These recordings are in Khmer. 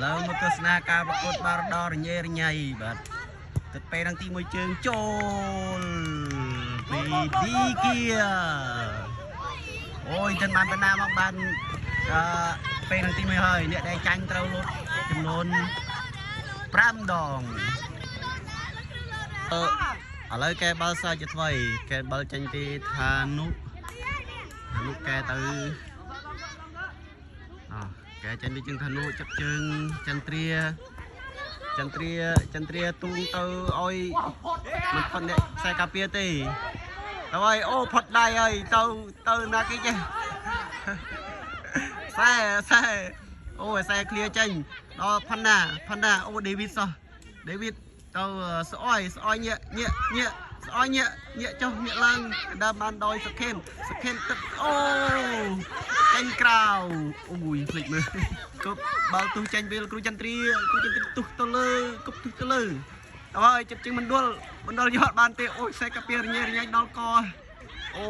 ឡូវមកទស្សនាការប្រកួតបាល់ដល់រញ៉េរញ៉ៃបាទទឹកពេលនឹងទី1ជើងចូលពីឌីគៀអូយចិនបានបណ្ណាមកបានអឺពេលនឹងទី1ហើយអ្នកដែលចាញ់ត្រូវលុតចំនួន5ដងអឺឥឡូវកែបាល់សាជាថ្មីកែបាល់ចេញពីឋានុឋានុកែទៅ អកែចេញពីជើងឋានុចាប់ជើងចន្ទ្រាចន្ទ្រាចន្ទ្រាទូងទៅឲ្យមិនផុតអ្នកខ្សែកាពាទេទៅហើយអូផុតដៃហើយទៅទៅណាគេចេះខ្សែខ្សែអូខ្សែឃ្លាចេញដល់ផាន់ណាផាន់ណាអូដេវីតសោះដេវីតទៅស្អុយស្អុយញាក់ញាក់ញាក់ស្អុយញាក់ញាក់ចុះញាក់ឡើងដើមបានដោយសុខេនសុខេនទឹកអូ ចេញក្រៅអូយភ្លេចមើលគប់បាល់ទុះចេញពីលោកគ្រូចន្ទ្រាគ្រូចន្ទ្រាទុះទៅលើគប់ទុះទៅលើទៅហើយចិត្តជាងមណ្ឌលមណ្ឌលយកអត់បានទេអូយខ្សែកាពីរញ៉េរញ៉ៃដល់កអូ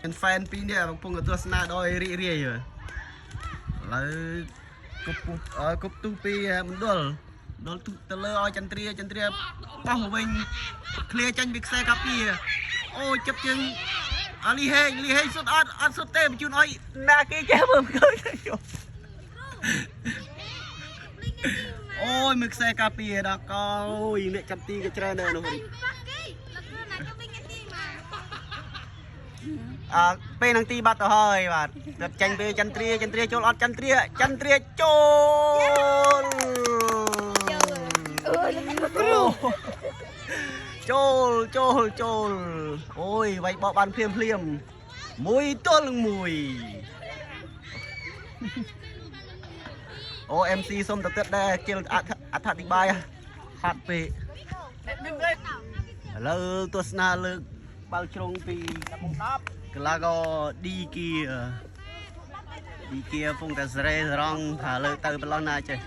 មានហ្វេនពីរនាក់កំពុងតែទស្សនាដោយរីករាយឥឡូវគប់ពុះអើគប់ទុះពីមណ្ឌលមណ្ឌលទុះទៅលើឲ្យចន្ទ្រាចន្ទ្រាប៉ោះមកវិញឃ្លាចេញពីខ្សែកាពីអូយចិត្តជាង អលីហេងលីហេងសុតអត់អត់សុតទេបញ្ជូនអុយណាគេចេះមើលមិនឃើញទេអូយមើលខ្សែកាពីដល់កអូយអ្នកចាំទីក៏ច្រើនដែរនោះអើពេលនឹងទីបាត់ទៅហើយបាទគាត់ចាញ់ពេលចន្ទ្រាចន្ទ្រាចូលអត់ចន្ទ្រាចន្ទ្រាចូលគ្រូចូលចូលចូលអូយវាយបកបានភ្លាមភ្លាមមួយទល់នឹងមួយ អូ MC សុំតទឹកដែរជិលអធអធិប្បាយហាត់ពេកឥឡូវទស្សនាលើកបាល់ជ្រុងពីកីឡាករឌីគីឌីគីកំពុងតែសេរីសរងថាលើកទៅប្រឡោះណាចេះ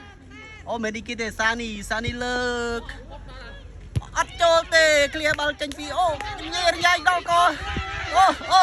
អូមិនឌីគីទេសានីសានីលើកអត់ចូលទេឃ្លៀបាល់ចេញពីអូញ៉េរញ៉ៃដល់កអូអូ